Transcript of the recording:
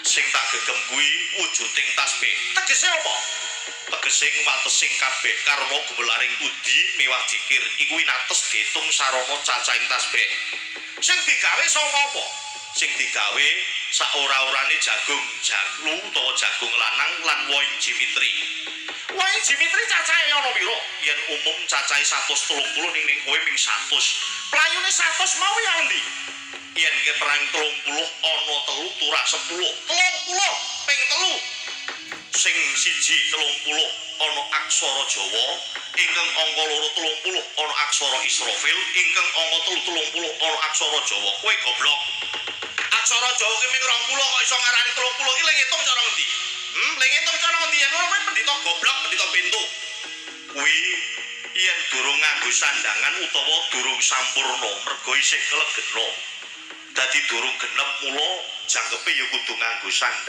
Sing tak gegem kuwi wujuding tasbih. Tegese apa? Tegese watesing kabeh karma gumelaring budi miwah jikir iku winates diitung sarana cacahing tasbih. Sing digawe saka apa? Sing digawe saora-orane jagung jaglu utawa jagung lanang lan woing jimitri. Woing jimitri cacahe ana pira? Yen umum cacahe 130 ning ning kowe ping 100. Playune 100 mau yang endi? Yen keperang 30 ana telu turah 10. 30 ping 3. Sing siji 30 ana aksara Jawa, ingkang angka loro 30 ana aksara Israfil, ingkang angka telu 30 ana aksara Jawa. Kowe goblok. Aksara Jawa ki ming 20 kok iso ngarani 30 iki lek ngitung cara ngendi? Lek ngitung cara ngendi yen ngono kowe pendhita goblok, pendhita bento. Kuwi yen durung nganggo sandangan utawa durung sampurna mergo isih klegena. Dadi durung genep mula jangkepe ya kudu nganggo sandangan.